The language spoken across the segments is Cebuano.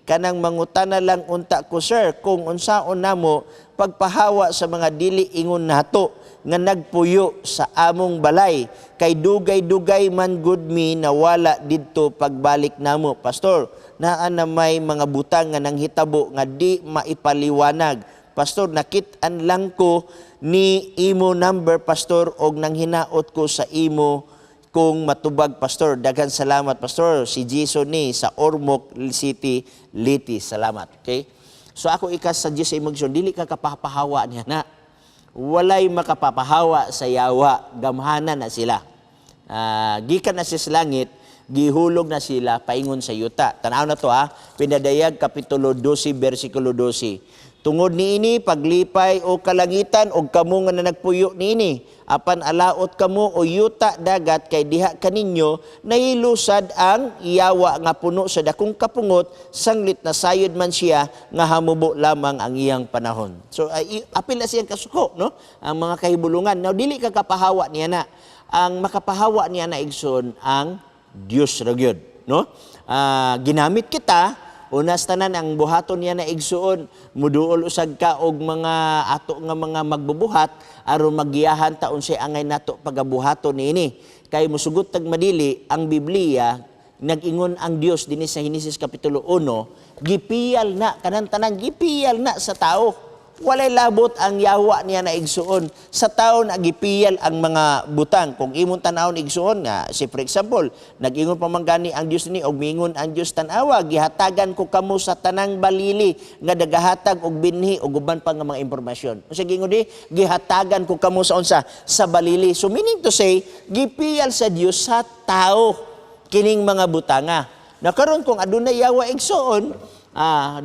Kanang mangutana lang unta ko, sir, kung unsaon namo pagpahawa sa mga dili ingon nato nga nagpuyo sa among balay, kay dugay-dugay man gud mi nawala didto pagbalik namo, pastor. Naa na may mga butang nga nanghitabo nga di maipaliwanag, pastor. Nakit-an lang ko ni imo number, pastor, og nanghinaot ko sa imo kung matubag, pastor. Daghan salamat, pastor. Si Jason ni sa Ormoc City, Leyte. Salamat. Okay? So ako ika-suggest sa imong, dili ka kapapahawa niya na. Walay makapapahawa sa yawa, gamhanan na sila. Gikan na siya sa langit, gihulog na sila paingon sa yuta. Tanaw na to ha, Pinadayag Kapitulo 12, versikulo 12. "Tungod niini paglipay o kalangitan og kamo nga nagpuyo niini. Apan alaot kamo o yuta, dagat, kay diha kaninyo nahilusad ang yawa nga puno sa dakong kapungot, sanglit nasayod man siya nga hamubo lamang ang iyang panahon." So ay, apil na siyang kasuko, no? Ang mga kahibulungan. Now dili ka kapahawa niya na. Ang makapahawa niya na, igsoon, ang Dios ra gyud, no? Ginamit kita. Una sa tanan, ang buhaton niya na, igsuon, muduol usag ka og mga ato nga mga magbubuhat aron magiyahan ta unsay angay nato pagabuhaton niini. Kay musugot tag madili, ang Biblia nag-ingon ang Dios dinhi sa Henesis kapitulo 1, gipiyal na kanan tanan, gipiyal na sa tao. Walay labot ang yawa niya na, igsuon. Sa tao na gipiyal ang mga butang. Kung imong tanawon, igsuon, nga, si for example, nag-ingon pa man gani ang Dios ni og mingon ang Dios, "Tan-awa, gihatagan ko kamo sa tanang balili nga nagahatag og binhi ug uban pa nga mga impormasyon." Unsa giingon di? "Gihatagan ko kamo sa unsa? Sa balili." So meaning to say, gipiyal sa Dios sa tao kining mga butanga. Na karon kung adunay yawa, igsuon,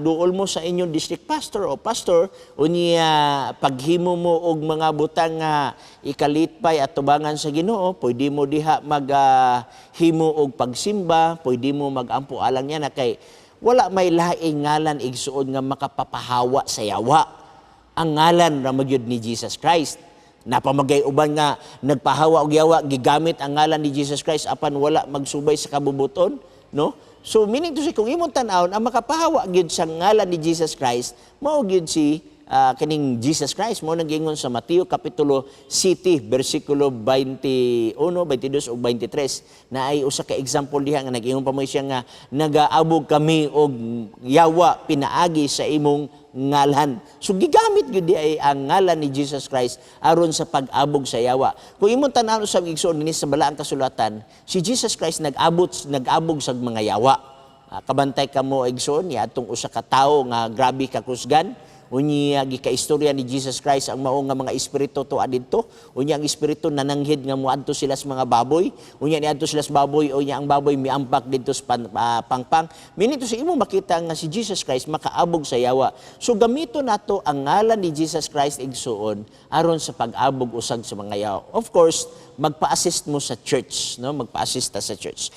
duol mo sa inyong district pastor o pastor, unya paghimo mo og mga butang nga ikalitpay at tubangan sa Ginoo, pwede mo diha mag himo og pagsimba, pwede mo magampo alang niya na, kay wala may laing ngalan, igsuon, nga makapapahawa sa yawa. Ang ngalan ra magyud ni Jesus Christ. Napamagay uban nga nagpahawa og yawa, gigamit ang ngalan ni Jesus Christ, apan wala magsubay sa kabubuton, no? So meaning to say, kung imong tan-awon, ang makapahawa gyud sa ngalan ni Jesus Christ mao gyud si kining Jesus Christ mo nagingon sa Mateo kapitulo 7 bersikulo 21, 22 ug 23 na ay usa ka example diha nga nag-ingon pa mo siya nga nagaabog kami og yawa pinaagi sa imong ngalan. So gigamit gyud di ay ang ngalan ni Jesus Christ aron sa pag-abog sa yawa. Kung imong tan-awon sa igsoon dinhi sa Balaang Kasulatan, si Jesus Christ nag-abog sa mga yawa. Kabantay kamo, igsoon, niya atong usa ka tawo nga grabe ka kusgan. Unya gikaistorya ni Jesus Christ ang mao nga mga espiritu to adidto. Unya ang espiritu nananghid nga moadto sila sa mga baboy. Unya niadto sila sa baboy, unya ang baboy miampak didto sa pangpang. Meaning to say, imo makita nga si Jesus Christ makaabog sa yawa. So gamito nato ang ngalan ni Jesus Christ, igsuon, aron sa pag-abog usag sa mga yawa. Of course, magpa-assist mo sa church, no? Magpa-assist ta sa church.